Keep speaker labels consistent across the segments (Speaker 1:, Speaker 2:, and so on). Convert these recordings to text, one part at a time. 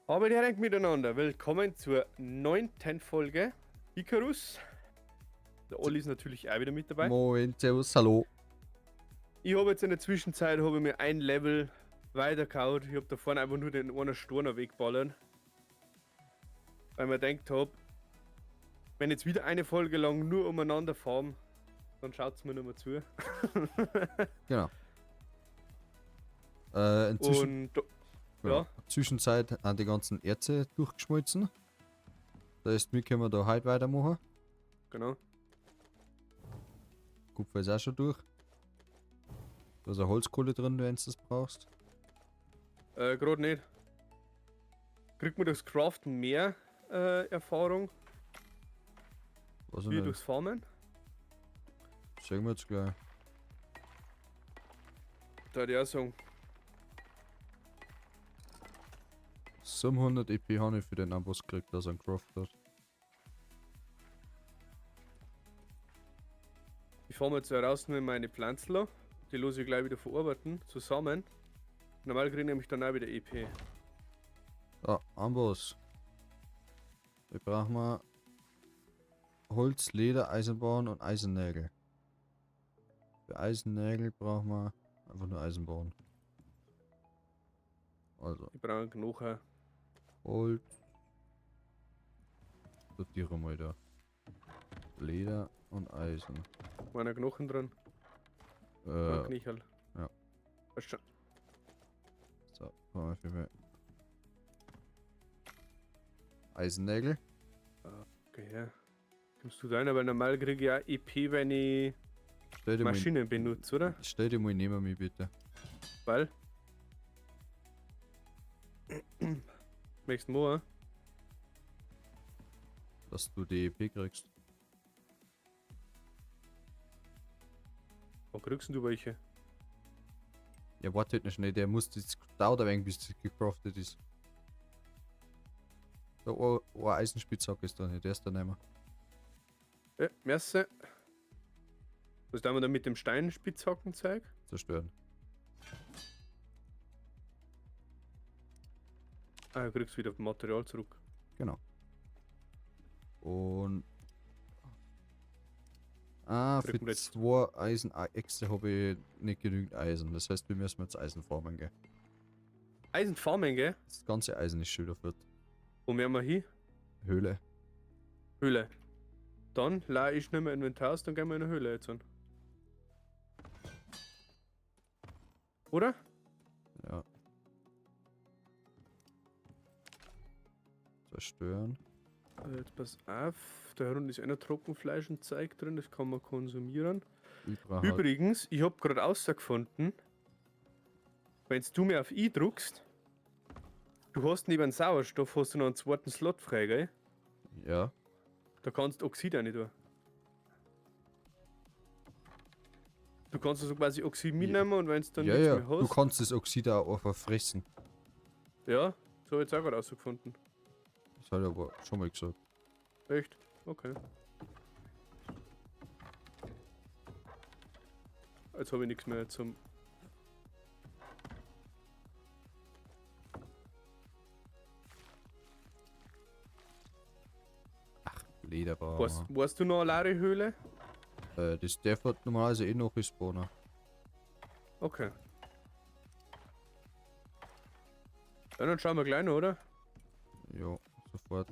Speaker 1: Aber direkt miteinander. Willkommen zur 9. Folge Icarus. Der Olli ist natürlich auch wieder mit dabei.
Speaker 2: Moin, servus, hallo.
Speaker 1: Ich habe jetzt in der Zwischenzeit habe ich mir ein Level weitergehauen. Ich habe da vorne einfach nur den einen Storner wegballern. Weil mir gedacht habe, wenn jetzt wieder eine Folge lang nur umeinander fahren, dann schaut es mir nicht mehr zu.
Speaker 2: Genau. Inzwischen,
Speaker 1: Und ja.
Speaker 2: Zwischenzeit haben die ganzen Erze durchgeschmolzen. Das heißt, wir können da heute weitermachen.
Speaker 1: Genau.
Speaker 2: Kupfer ist auch schon durch. Da ist eine Holzkohle drin, wenn du das brauchst.
Speaker 1: Gerade nicht. Kriegt man durchs Craften mehr Erfahrung?
Speaker 2: Weiß ich
Speaker 1: Wie
Speaker 2: nicht.
Speaker 1: durchs Farmen?
Speaker 2: Sagen wir jetzt gleich.
Speaker 1: Da würde ich auch sagen.
Speaker 2: 700 EP habe ich für den Amboss gekriegt, dass er einen Craft hat.
Speaker 1: Ich fahre jetzt raus nur meine Pflanzler. Die lasse ich gleich wieder verarbeiten, zusammen. Normal kriege ich nämlich dann auch wieder EP.
Speaker 2: Ah, Amboss. Wir brauchen mal Holz, Leder, Eisenbahn und Eisennägel. Für Eisennägel brauchen wir einfach nur Eisenbahn. Also.
Speaker 1: Ich brauche einen Knochen.
Speaker 2: Holz. Sortiere mal da. Leder und Eisen.
Speaker 1: Meiner Knochen dran. Ein Knichel.
Speaker 2: Ja.
Speaker 1: Passt schon.
Speaker 2: So, brauchen wir für Eisennägel.
Speaker 1: Okay, ja. Kommst du da rein? Weil normal kriege ich ja EP, wenn ich
Speaker 2: Stell dir mal,
Speaker 1: Maschinen benutze, oder?
Speaker 2: stell dir mal neben mich bitte.
Speaker 1: Weil? Nächsten Mal.
Speaker 2: Dass du die EP kriegst.
Speaker 1: Wo kriegst denn du welche?
Speaker 2: Ja, warte halt noch schnell, der muss das dauert ein wenig, bis das gecraftet ist. Da ein Eisenspitzhack ist da nicht, der ist da nicht mehr.
Speaker 1: Ja, merci. Was tun wir dann mit dem Steinspitzhackenzeug?
Speaker 2: Zerstören.
Speaker 1: Ah, du kriegst wieder Material zurück.
Speaker 2: Genau. Und. Ah,
Speaker 1: Kriegt
Speaker 2: für
Speaker 1: man jetzt-
Speaker 2: 2 Eisen extra habe ich nicht genügend Eisen. Das heißt, wir müssen jetzt Eisen farmen, gell?
Speaker 1: Eisen farmen, gell?
Speaker 2: Das ganze Eisen ist schon wieder fort.
Speaker 1: Wo werden wir hin?
Speaker 2: Höhle.
Speaker 1: Höhle. Dann leih ich nicht mehr Inventar aus, dann gehen wir in eine Höhle jetzt an. Oder?
Speaker 2: Ja. Zerstören.
Speaker 1: Jetzt pass auf, da unten ist einer Trockenfleisch und Zeug drin, das kann man konsumieren.
Speaker 2: Ich brauch halt
Speaker 1: Übrigens, ich hab grad rausgefunden, wenn du mir auf I druckst, du hast neben dem Sauerstoff hast du noch einen zweiten Slot frei, gell?
Speaker 2: Ja.
Speaker 1: Da kannst du Oxid rein tun. Du kannst also quasi Oxid mitnehmen und wenn du dann
Speaker 2: Ja,
Speaker 1: nichts
Speaker 2: ja.
Speaker 1: mehr
Speaker 2: Du
Speaker 1: hast.
Speaker 2: kannst das Oxid auch einfach fressen.
Speaker 1: Ja, so hab ich jetzt auch gerade rausgefunden.
Speaker 2: Das hab ich aber schon mal gesagt.
Speaker 1: Echt? Okay. Jetzt habe ich nichts mehr zum.
Speaker 2: Ach, Leder brauchen wir.
Speaker 1: Weißt du noch eine leere Höhle?
Speaker 2: Das darf halt normalerweise eh noch respawnen.
Speaker 1: Okay. Ja, dann schauen wir gleich noch, oder?
Speaker 2: Ja, sofort.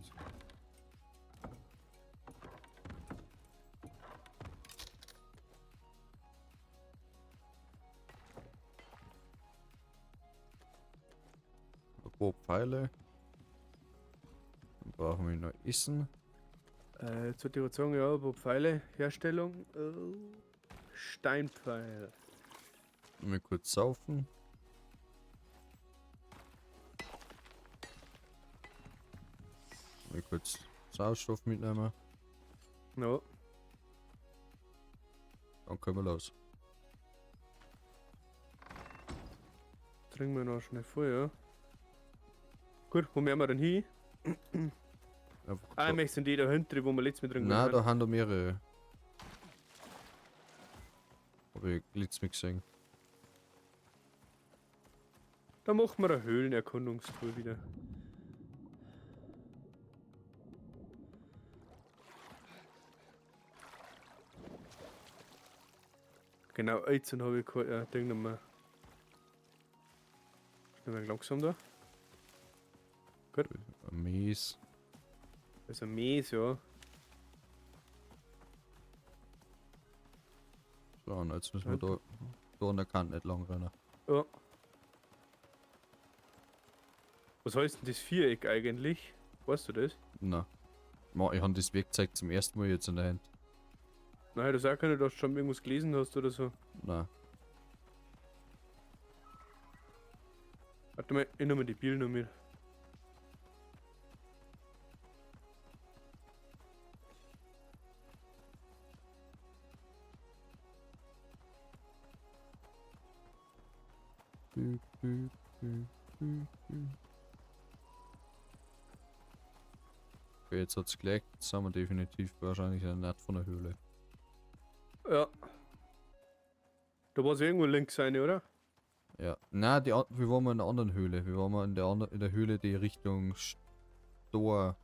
Speaker 2: Ein paar Pfeile. Dann brauchen wir noch Essen.
Speaker 1: Jetzt sollte ich gerade sagen, ja, wo Pfeile, Herstellung. Steinpfeil.
Speaker 2: Mal kurz saufen. Mal kurz Sauerstoff mitnehmen.
Speaker 1: Ja.
Speaker 2: Dann können wir los.
Speaker 1: Trinken wir noch schnell voll, ja. Gut, wo werden wir denn hin?
Speaker 2: Einfach
Speaker 1: Ah,
Speaker 2: da.
Speaker 1: ich möchte die da hinten, wo wir letztes Mal drin
Speaker 2: Nein,
Speaker 1: gewesen
Speaker 2: da haben da mehrere. Hab ich letztes Mal gesehen.
Speaker 1: Da machen wir eine Höhlenerkundungstour wieder. Genau, 18 habe ich kein Ding nicht mehr. Schnell ein langsam da. Gut.
Speaker 2: Mies.
Speaker 1: Also mies, ja.
Speaker 2: So, und jetzt müssen wir da an der Kante nicht lang rennen.
Speaker 1: Ja. Was heißt denn das Viereck eigentlich? Weißt du das?
Speaker 2: Nein. Ich habe das Werkzeug zum ersten Mal jetzt in der Hand.
Speaker 1: Nein, das auch keine, dass du schon irgendwas gelesen hast oder so.
Speaker 2: Nein.
Speaker 1: Warte mal, ich nehme die Bienen noch mit.
Speaker 2: Okay, jetzt hat's gelegt. Jetzt sind wir definitiv wahrscheinlich in der Naht von der Höhle.
Speaker 1: Ja. Da war es irgendwo links eine, oder?
Speaker 2: Ja. Nein, wir waren mal in der anderen Höhle. Wir waren mal in der Höhle, die Richtung Stor.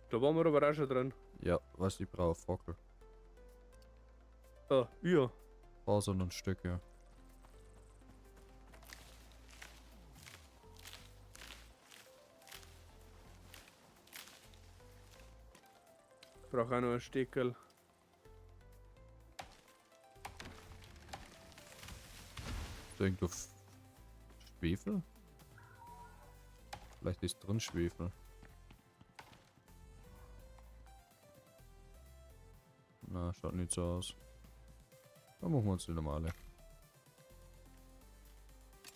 Speaker 1: Da waren wir aber auch schon dran.
Speaker 2: Ja, was ich brauche, Fackel.
Speaker 1: Ah, ja.
Speaker 2: War so ein Stück, ja.
Speaker 1: Ich brauche auch noch einen Steckerl.
Speaker 2: Irgendwo Schwefel? Vielleicht ist drin Schwefel. Na, schaut nicht so aus. Dann machen wir uns die normale.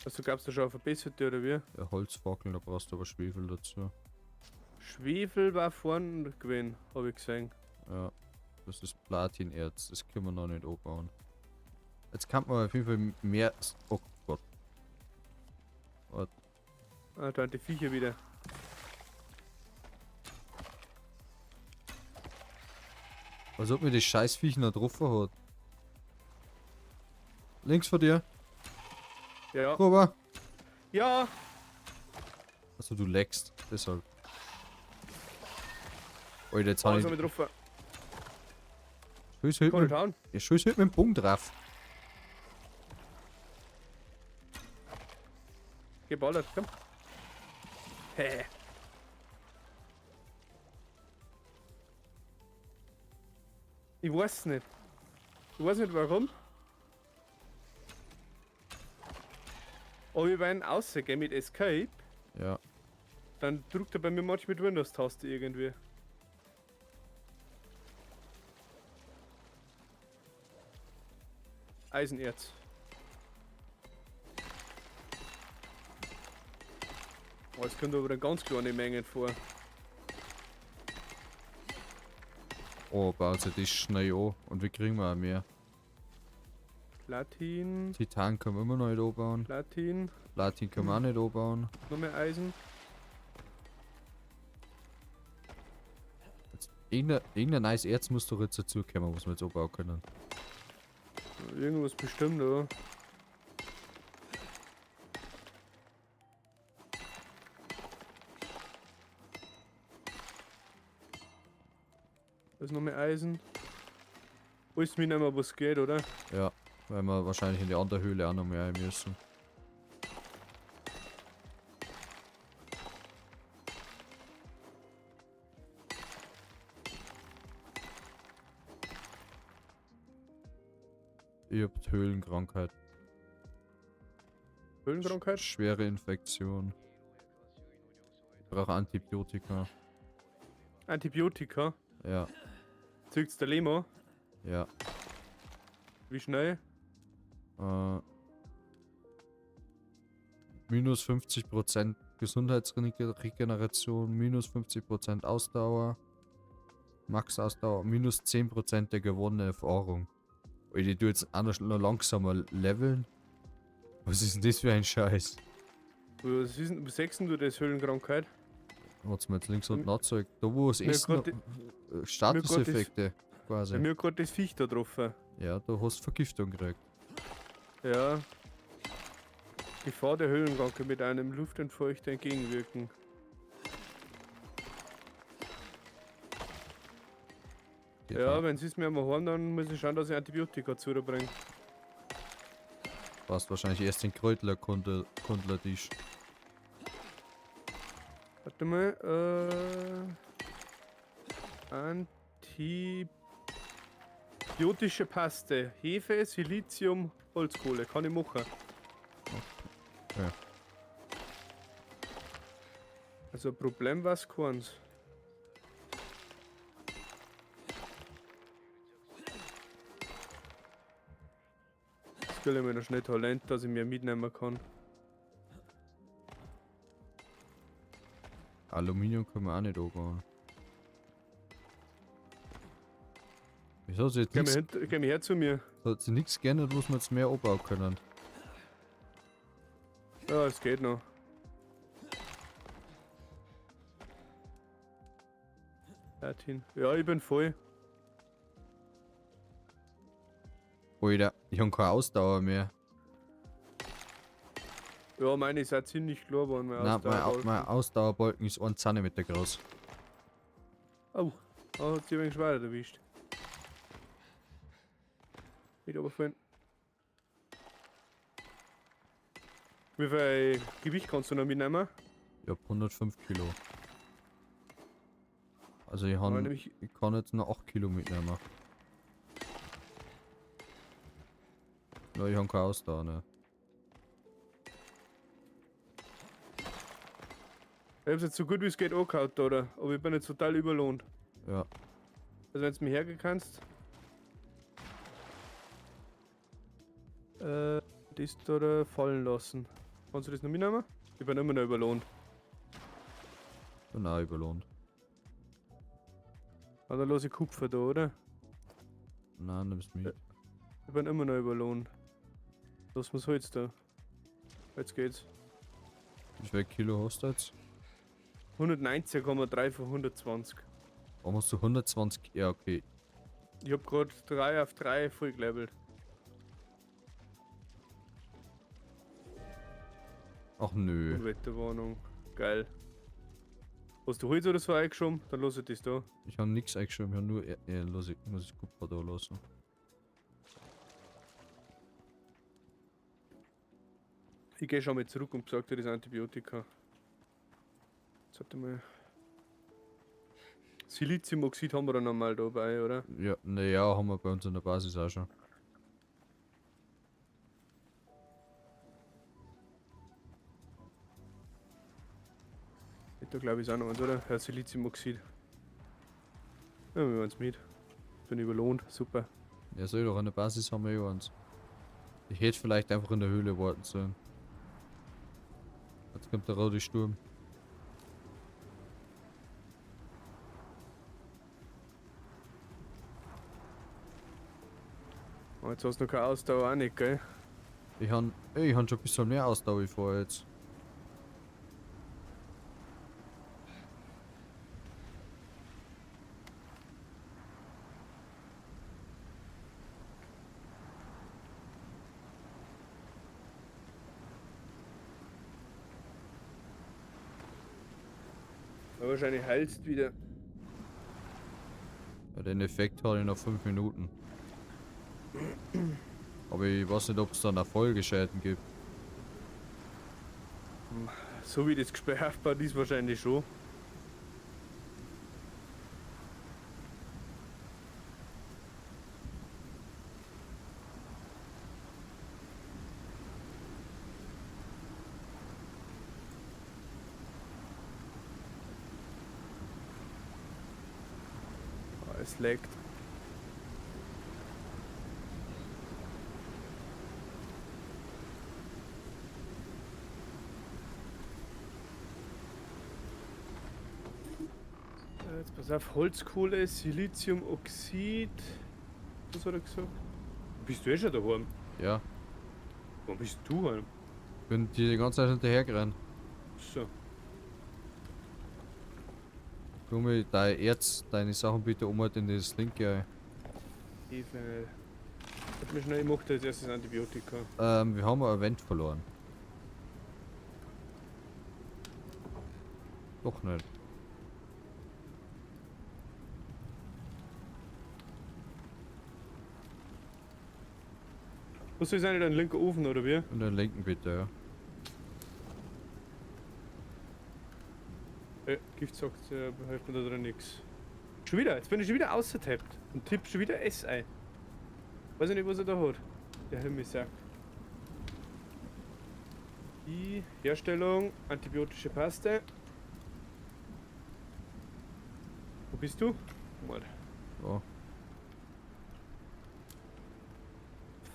Speaker 1: Also gab's da schon eine verbesserte oder wie?
Speaker 2: Ja, Holzfackeln, da brauchst du aber Schwefel dazu.
Speaker 1: Schwefel war vorne gewesen, hab ich gesehen.
Speaker 2: Ja, das ist Platinerz, das können wir noch nicht anbauen. Jetzt kann man auf jeden Fall mehr... Oh Gott. Warte.
Speaker 1: Ah, da sind die Viecher wieder.
Speaker 2: Als ob mir das Scheißviech noch getroffen hat. Links von dir.
Speaker 1: Ja.
Speaker 2: Rüber.
Speaker 1: Ja.
Speaker 2: Also du leckst, deshalb. Alter, jetzt hab ich...
Speaker 1: Getroffen.
Speaker 2: Scheiß halt mit... Ja, scheiß halt mit dem Bogen drauf.
Speaker 1: Geballert, komm. Hä? Ich weiß nicht. Ich weiß nicht warum. Aber ich wenn rausgehe mit Escape,
Speaker 2: ja,
Speaker 1: dann drückt er bei mir manchmal mit Windows-Taste irgendwie. Eisenerz. Oh, es kommt aber eine ganz kleine Menge vor.
Speaker 2: Oh, baut sich das schnell an und wir kriegen wir auch mehr.
Speaker 1: Platin.
Speaker 2: Titan können wir immer noch nicht anbauen.
Speaker 1: Platin.
Speaker 2: Platin können wir auch nicht anbauen.
Speaker 1: Noch mehr Eisen.
Speaker 2: Jetzt, irgendein nice Erz muss doch jetzt dazukommen, was wir jetzt anbauen können.
Speaker 1: Irgendwas bestimmt, oder? Da ist noch mehr Eisen. Alles mitnehmen, was geht, oder?
Speaker 2: Ja, weil wir wahrscheinlich in die andere Höhle auch noch mehr rein müssen. Ich hab Höhlenkrankheit.
Speaker 1: Höhlenkrankheit?
Speaker 2: Schwere Infektion. Ich brauche Antibiotika.
Speaker 1: Antibiotika?
Speaker 2: Ja.
Speaker 1: Zügt's der Limo?
Speaker 2: Ja.
Speaker 1: Wie schnell?
Speaker 2: Minus 50% Gesundheitsregeneration, minus 50% Ausdauer, Max-Ausdauer, minus 10% der gewonnenen Erfahrung. Alter, ich tu jetzt anders noch langsamer leveln. Was ist denn das für ein Scheiß?
Speaker 1: Was ist denn, was sagst denn du das Höhlenkrankheit?
Speaker 2: Hat's mir jetzt links unten angezeigt. Da wo es ist, Statuseffekte quasi.
Speaker 1: Bei mir gerade das Viech da getroffen.
Speaker 2: Ja, du hast Vergiftung gekriegt.
Speaker 1: Ja. Gefahr der Höhlenkrankheit mit einem Luftentfeuchter entgegenwirken. Ja, wenn sie es mir einmal haben, dann muss ich schauen, dass ich Antibiotika zurückbringe.
Speaker 2: Brauchst wahrscheinlich erst den Kräutlerkundlertisch.
Speaker 1: Warte mal, antibiotische Paste, Hefe, Silizium, Holzkohle, kann ich machen.
Speaker 2: Ja.
Speaker 1: Also Problem war's keins. Das will ich mir noch schnell Talent, dass ich mir mitnehmen kann.
Speaker 2: Aluminium können wir auch nicht anbauen. Wieso hat sich jetzt
Speaker 1: Geh
Speaker 2: nichts,
Speaker 1: mal geh mal her zu mir.
Speaker 2: hat sich nichts geändert, was wir jetzt mehr anbauen können?
Speaker 1: Ja, es geht noch. Dorthin. Ja, ich bin voll.
Speaker 2: Alter, ich hab keine Ausdauer mehr.
Speaker 1: Ja, meine ist auch ziemlich klar geworden, mein
Speaker 2: Nein,
Speaker 1: Ausdauerbalken.
Speaker 2: mein Ausdauerbalken ist 1 Zentimeter groß.
Speaker 1: Au, oh, hat sich ein wenig schwerer erwischt. Nicht runterfallen. Wie viel Gewicht kannst du noch mitnehmen?
Speaker 2: Ich hab 105 Kilo. Also ich,
Speaker 1: Ja,
Speaker 2: han,
Speaker 1: nämlich
Speaker 2: ich kann jetzt noch 8 Kilo mitnehmen. Ja, ich hab keine Ausdauer, ne.
Speaker 1: Ich hab's jetzt so gut wie es geht angehauen, oder? Aber ich bin jetzt total überlohnt.
Speaker 2: Ja.
Speaker 1: Also wenn du mir hergehen kannst. Das da fallen lassen. Kannst du das noch mitnehmen? Ich bin immer noch überlohnt.
Speaker 2: Bin auch überlohnt.
Speaker 1: Ah, dann lass ich Kupfer da, oder?
Speaker 2: Nein, nimm's mit.
Speaker 1: Ich bin immer noch überlohnt. Lass mir's Holz da. Jetzt geht's.
Speaker 2: Wie viel Kilo hast du jetzt?
Speaker 1: 119,3 von 120.
Speaker 2: Warum hast du 120? Ja, okay.
Speaker 1: Ich hab grad 3 auf 3 voll gelevelt.
Speaker 2: Ach nö.
Speaker 1: Unwetterwarnung. Geil. Hast du Holz oder so eingeschoben? Dann lass ich das da.
Speaker 2: Ich hab nix eingeschoben, ich hab nur. Lass ich, muss ich Kupfer da lassen.
Speaker 1: Ich geh schon mal zurück und besorg dir das Antibiotika. Jetzt warte mal. Siliziumoxid haben wir da nochmal dabei, oder?
Speaker 2: Ja, naja, haben wir bei uns in der Basis auch schon.
Speaker 1: Da glaube ich ist auch noch eins, oder? Ja, Siliziumoxid. Ja, wir nehmen es mit. Bin überlohnt, super.
Speaker 2: Ja, soll ich doch, in der Basis haben wir eh eins. Ich hätte vielleicht einfach in der Höhle warten sollen. Jetzt kommt der rote Sturm.
Speaker 1: Oh, jetzt hast du noch keine Ausdauer auch nicht, gell?
Speaker 2: Ich hab schon ein bisschen mehr Ausdauer wie vorher jetzt.
Speaker 1: Ja, wahrscheinlich heilst wieder.
Speaker 2: Ja, den Effekt habe ich noch 5 Minuten. Aber ich weiß nicht, ob es dann Erfolgeschäden gibt.
Speaker 1: So wie das Gespräch aufgebaut ist, wahrscheinlich schon. Ah, es laggt. Jetzt pass auf, Holzkohle, Siliziumoxid. Was hat er gesagt? Bist du eh schon daheim?
Speaker 2: Ja.
Speaker 1: Wann bist du heim?
Speaker 2: Bin dir die ganze Zeit hinterhergerannt.
Speaker 1: So.
Speaker 2: Gummi, dein Erz, deine Sachen bitte um in das linke.
Speaker 1: Hefe. Warte mal schnell, ich mach da jetzt erst das Antibiotika.
Speaker 2: Wir haben ein Event verloren. Doch nicht.
Speaker 1: Was soll sein, dein linker Ofen oder wie?
Speaker 2: Und den linken bitte, ja.
Speaker 1: Ja, Gift sagt, hilft mir da drin nix. Schon wieder, jetzt bin ich schon wieder ausgetappt und tipp schon wieder S ein. Weiß ich nicht, was er da hat. Der Himmelsack. Die Herstellung, antibiotische Paste. Wo bist du? Mal.
Speaker 2: Oh.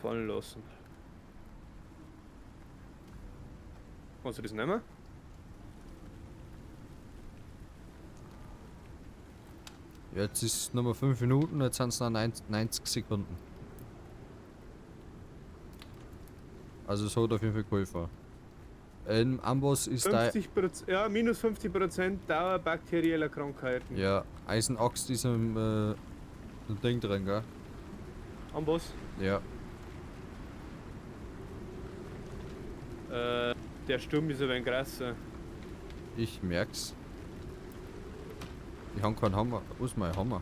Speaker 1: Fallen lassen. Kannst du das nehmen?
Speaker 2: Jetzt ist nur 5 Minuten, jetzt sind es noch 90 Sekunden. Also es hat auf jeden Fall geholfen. Im Amboss ist da...
Speaker 1: 50%, ja, minus 50% Dauer bakterieller Krankheiten.
Speaker 2: Ja, Eisenaxt ist im Ding drin, gell?
Speaker 1: Amboss?
Speaker 2: Ja.
Speaker 1: Der Sturm ist aber ein krasser.
Speaker 2: Ich merk's. Ich hab keinen Hammer. Wo ist mein Hammer?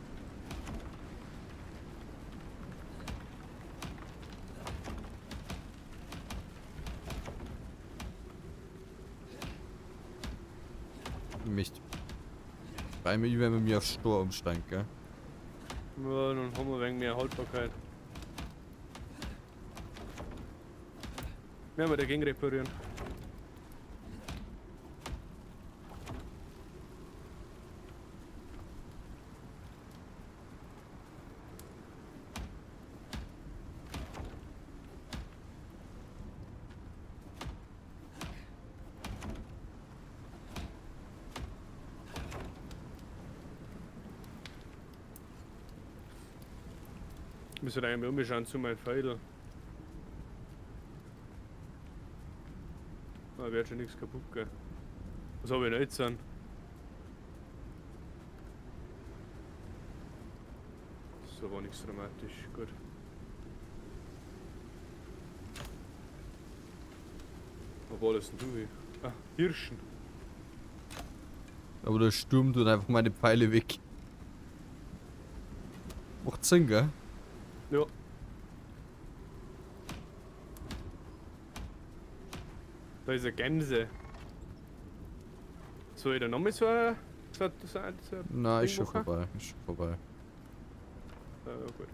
Speaker 2: Mich. Bei mir, wenn wir mir auf Sturm umsteigen, gell?
Speaker 1: Ja, dann haben wir ein wenig mehr Haltbarkeit. Werden wir dagegen reparieren. Müssen wir eigentlich umschauen zu meinem Pfeil. Da wird schon nichts kaputt gehen. Was habe ich denn jetzt an? So war nichts dramatisch. Gut. Wo war das denn du? Ah, Hirschen.
Speaker 2: Aber der Sturm tut einfach meine Pfeile weg. Macht Sinn, gell?
Speaker 1: Ja. Da ist eine Gänse. Soll ich da nochmal so ein
Speaker 2: Nein, ist
Speaker 1: Ding
Speaker 2: schon
Speaker 1: machen?
Speaker 2: vorbei. Ist schon vorbei.
Speaker 1: Ja, gut.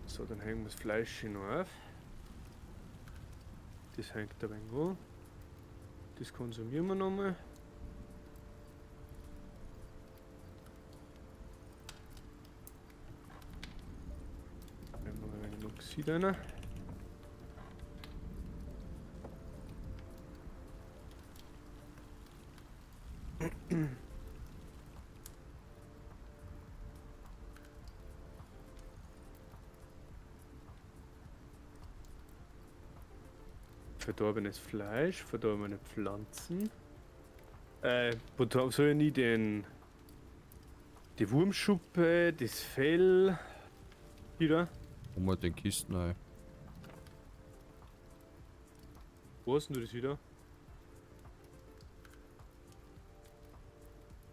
Speaker 1: So, dann hängen wir das Fleisch hier noch auf. Das hängt da irgendwo. Das konsumieren wir nochmal. Nehmen wir mal einen Oxid rein. Verdorbenes Fleisch, verdorbene Pflanzen. Wo soll ich nie den. Die Wurmschuppe, das Fell. Wieder.
Speaker 2: Wo wir den Kisten rein.
Speaker 1: Wo hast denn du das wieder?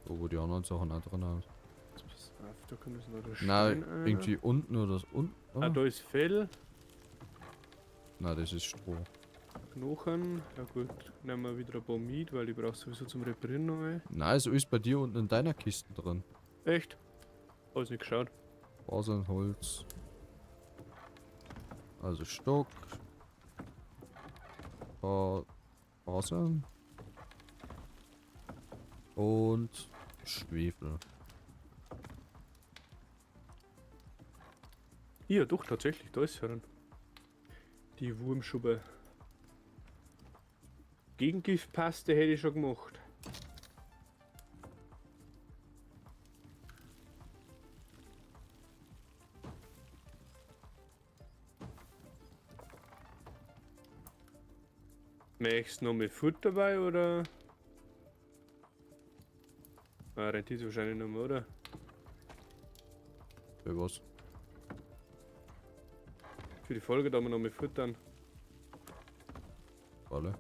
Speaker 2: Da, wo die anderen Sachen auch drin haben.
Speaker 1: Pass auf, da können wir noch der
Speaker 2: Nein,
Speaker 1: Stein
Speaker 2: irgendwie unten oder so. Unten?
Speaker 1: Ah, da ist Fell.
Speaker 2: Nein, das ist Stroh.
Speaker 1: Knochen. Ja gut, nehmen wir wieder ein paar mit, weil ich brauche sowieso zum Reparieren noch ein.
Speaker 2: Nein, so ist bei dir unten in deiner Kiste drin.
Speaker 1: Echt? Hab ich nicht geschaut.
Speaker 2: Fasern, Holz. Also Stock. Fasern. Und Schwefel.
Speaker 1: Ja, doch, tatsächlich, da ist ja dann. Die Wurmschuppe. Gegengiftpaste hätte ich schon gemacht. Möchtest du noch mit Futter dabei oder? Ah, rentiert sich wahrscheinlich noch mehr, oder?
Speaker 2: Für was?
Speaker 1: Für die Folge, da wir noch mit futtern.
Speaker 2: Alle.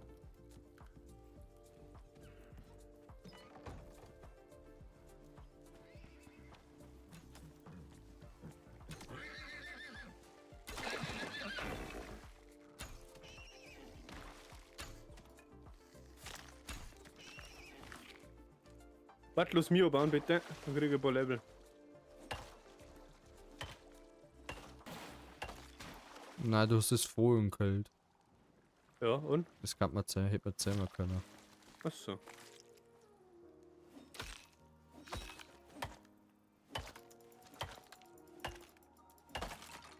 Speaker 1: Warte, lass mich bauen bitte. Dann krieg ich ein paar Level.
Speaker 2: Nein, du hast es vorhin gekillt.
Speaker 1: Ja, und?
Speaker 2: Das kann man zählen, hätte man zählen können.
Speaker 1: Achso.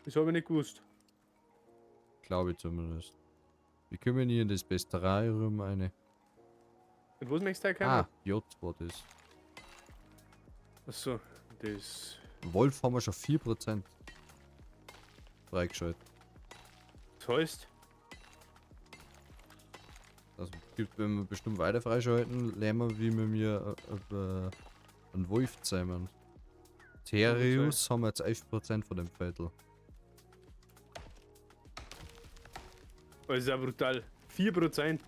Speaker 1: Das habe ich nicht gewusst.
Speaker 2: Glaube ich zumindest. Wir können hier in das Bestiarium eine.
Speaker 1: Und was möchtest du herkommen?
Speaker 2: Ah, J war das.
Speaker 1: Achso, das.
Speaker 2: Wolf haben wir schon 4% freigeschaltet.
Speaker 1: Das heißt,
Speaker 2: Das gibt, wenn wir bestimmt weiter freischalten, lernen wir, wie wir mir einen Wolf zähmen. Therius haben wir jetzt 11% von dem Viertel.
Speaker 1: das ist ja brutal. 4%.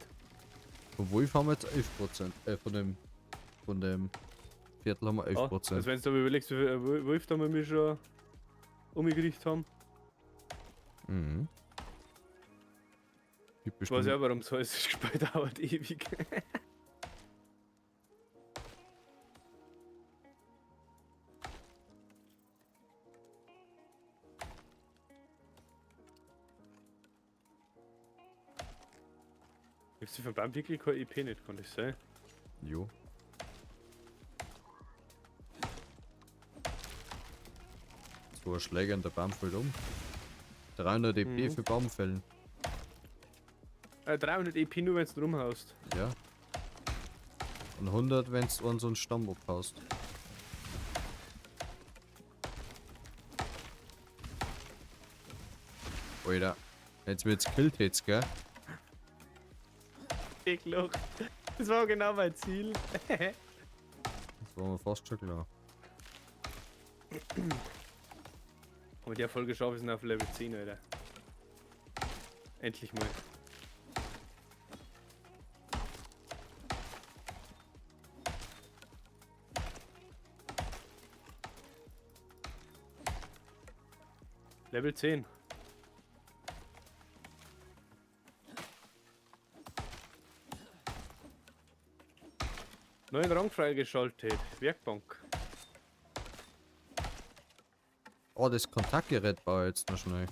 Speaker 2: Vom Wolf haben wir jetzt 11%. Von dem Viertel haben wir 11%.
Speaker 1: Ja, also wenn du da überlegst, wie viel Wolf da wir mich schon umgekriegt haben.
Speaker 2: Mhm. Gibt
Speaker 1: Ich weiß
Speaker 2: bestimmt
Speaker 1: ja, warum so ist. Das Spiel dauert ewig. Gibt's von Baum wirklich kein EP nicht, kann das sein?
Speaker 2: Jo. So ein Schläger in der Baum fällt um. 300 EP
Speaker 1: Mhm.
Speaker 2: für Baumfällen.
Speaker 1: 300 EP nur, wenn du rumhaust.
Speaker 2: Ja. Und 100, wenn du an so einen Stamm abhaust. Alter. Wenn's mir jetzt gekillt hättest, gell?
Speaker 1: Ich lach. Das war genau mein Ziel.
Speaker 2: Das war mir fast schon klar.
Speaker 1: Aber der Folge schaffe ich es auf Level 10, Alter. Endlich mal. Level 10. Neuen Rang freigeschaltet. Werkbank.
Speaker 2: Oh, das Kontaktgerät baue ich jetzt noch schnell.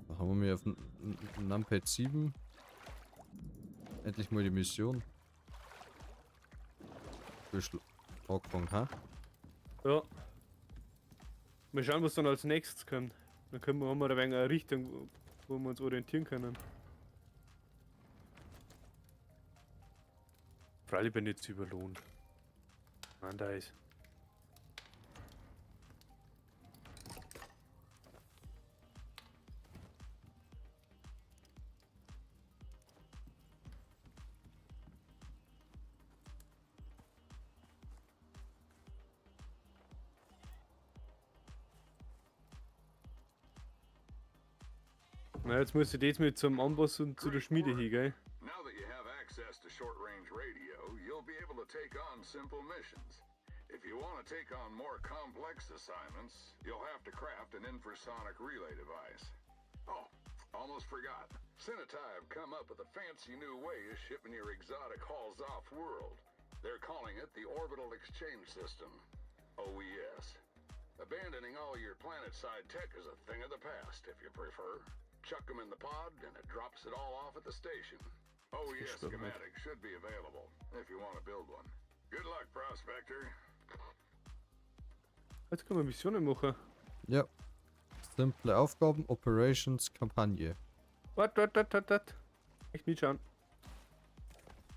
Speaker 2: Da haben wir auf Numpad 7. Endlich mal die Mission. Angefangen, ha?
Speaker 1: Ja. Mal schauen, was dann als nächstes kommt. Dann können wir, haben wir ein wenig eine Richtung, wo wir uns orientieren können. Freilich bin ich jetzt überlohnt. Mann, da ist. Na, jetzt muss ich das mit zum Amboss und zu der Schmiede hin, gell?
Speaker 3: Now that you have access to short-range radio, you'll be able to take on simple missions. If you want to take on more complex assignments, you'll have to craft an infrasonic relay device. Oh, almost forgot. Cenotai have come up with a fancy new way of shipping your exotic hauls off-world. They're calling it the Orbital Exchange System, OES. Abandoning all your planet-side tech is a thing of the past, if you prefer. Chuck 'em in the pod, and it drops it all off at the station. OES
Speaker 1: Gespannt.
Speaker 3: schematic should be available, if you want to build one. Good luck, Prospector.
Speaker 1: Jetzt können wir Missionen machen.
Speaker 2: Ja. Simple Aufgaben, Operations, Kampagne.
Speaker 1: Warte, warte, warte, warte, warte. Echt nicht schauen.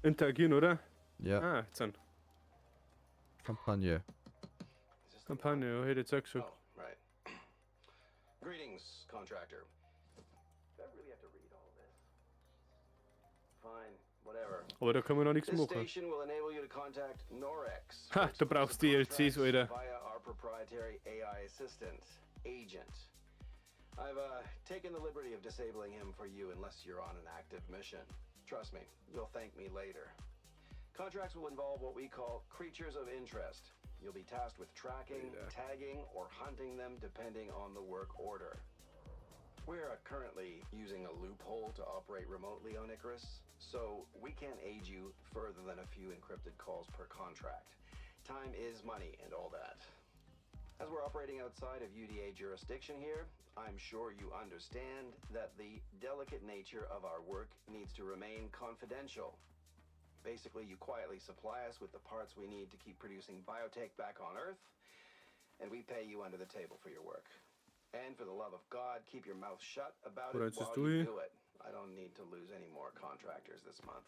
Speaker 1: Interagieren, oder?
Speaker 2: Ja,
Speaker 1: Ah, jetzt an.
Speaker 2: Kampagne.
Speaker 1: Kampagne, ja, hätte ich jetzt auch gesagt.
Speaker 4: Oh, right. Greetings, contractor. Do I really have to read all this? Fine, whatever.
Speaker 1: Aber da können wir noch nichts
Speaker 4: This
Speaker 1: machen.
Speaker 4: station will enable you to contact Norex.
Speaker 1: Ha,
Speaker 4: for
Speaker 1: du brauchst
Speaker 4: exclusive
Speaker 1: DLCs,
Speaker 4: contracts
Speaker 1: Alter.
Speaker 4: Via our proprietary AI assistant, Agent. I've taken the liberty of disabling him for you unless you're on an active mission. Trust me, you'll thank me later. Contracts will involve what we call creatures of interest. You'll be tasked with tracking, tagging, or hunting them depending on the work order. We're currently using a loophole to operate remotely on Icarus, so we can't aid you further than a few encrypted calls per contract. Time is money and all that. As we're operating outside of UDA jurisdiction here, I'm sure you understand that the delicate nature of our work needs to remain confidential. Basically, you quietly supply us with the parts we need to keep producing biotech back on Earth, and we pay you under the table for your work. And for the love of God, keep your mouth shut about
Speaker 1: Wo
Speaker 4: it
Speaker 1: rennst
Speaker 4: while
Speaker 1: du
Speaker 4: you
Speaker 1: hin?
Speaker 4: do it. I don't need to lose any more contractors this month.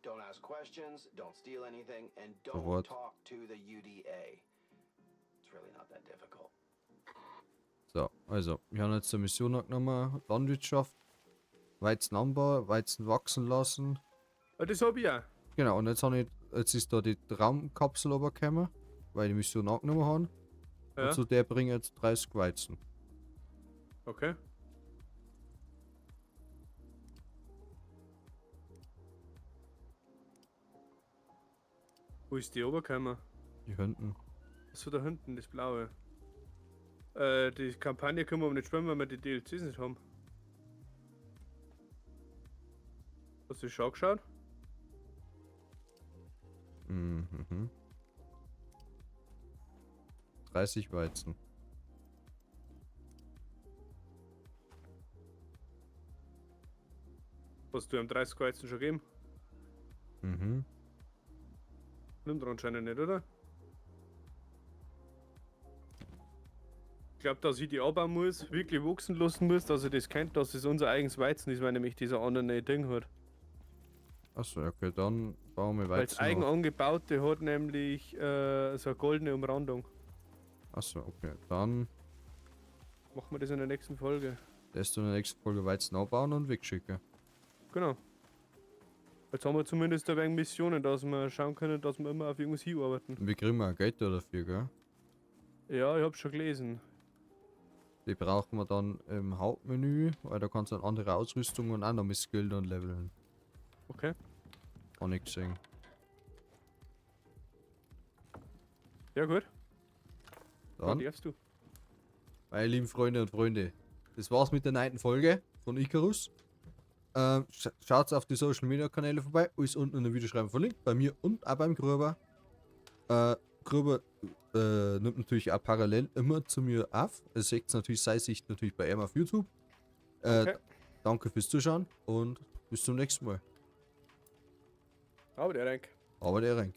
Speaker 4: Don't ask questions, don't steal anything, and don't
Speaker 2: Sofort.
Speaker 4: talk to the UDA. It's really not that difficult.
Speaker 2: So, also, wir haben jetzt eine Mission angenommen. Landwirtschaft. Weizenanbau, Weizen wachsen lassen.
Speaker 1: Ah, das hab ich auch.
Speaker 2: Genau, und jetzt, habe ich, jetzt ist da die Raumkapsel runtergekommen, weil ich die Mission angenommen habe.
Speaker 1: Ja.
Speaker 2: Und zu der bringe ich jetzt 30 Weizen.
Speaker 1: Okay. Wo ist die Oberkammer?
Speaker 2: Die hinten.
Speaker 1: So da hinten, das blaue. Die Kampagne können wir aber nicht spielen, weil wir die DLCs nicht haben. Hast du schon geschaut?
Speaker 2: Mhm. 30 Weizen.
Speaker 1: Hast du am 30 Weizen schon gegeben?
Speaker 2: Mhm.
Speaker 1: Nimmt er anscheinend nicht, oder? Ich glaube, dass ich die anbauen muss, wirklich wachsen lassen muss, dass ich das kennt, dass es unser eigenes Weizen ist, weil nämlich dieser andere Ding hat.
Speaker 2: Achso, okay, dann bauen wir
Speaker 1: Weil das
Speaker 2: Weizen.
Speaker 1: eigen
Speaker 2: an.
Speaker 1: angebaute hat nämlich so eine goldene Umrandung.
Speaker 2: Achso, okay, dann
Speaker 1: Machen wir das in der nächsten Folge.
Speaker 2: lässt du in der nächsten Folge Weizen anbauen und wegschicken.
Speaker 1: Genau. Jetzt haben wir zumindest ein wenig Missionen, dass wir schauen können, dass wir immer auf irgendwas hinarbeiten.
Speaker 2: Und wir kriegen auch Geld da dafür, gell?
Speaker 1: Ja, ich hab schon gelesen.
Speaker 2: Die brauchen wir dann im Hauptmenü, weil da kannst du dann andere Ausrüstung und auch noch mit Skill und leveln.
Speaker 1: Okay.
Speaker 2: Auch nicht gesehen.
Speaker 1: Ja, gut. Dann
Speaker 2: Dann,
Speaker 1: darfst du.
Speaker 2: meine lieben Freunde und Freunde, das war's mit der 9. Folge von Icarus. Schaut auf die Social Media Kanäle vorbei, ist unten in der Videoschreibung verlinkt, bei mir und auch beim Gruber. Gruber nimmt natürlich auch parallel immer zu mir auf. Es seht natürlich seine Sicht natürlich bei ihm auf YouTube.
Speaker 1: Okay.
Speaker 2: Danke fürs Zuschauen und bis zum nächsten Mal.
Speaker 1: Aber der Renk.
Speaker 2: Aber der Renk.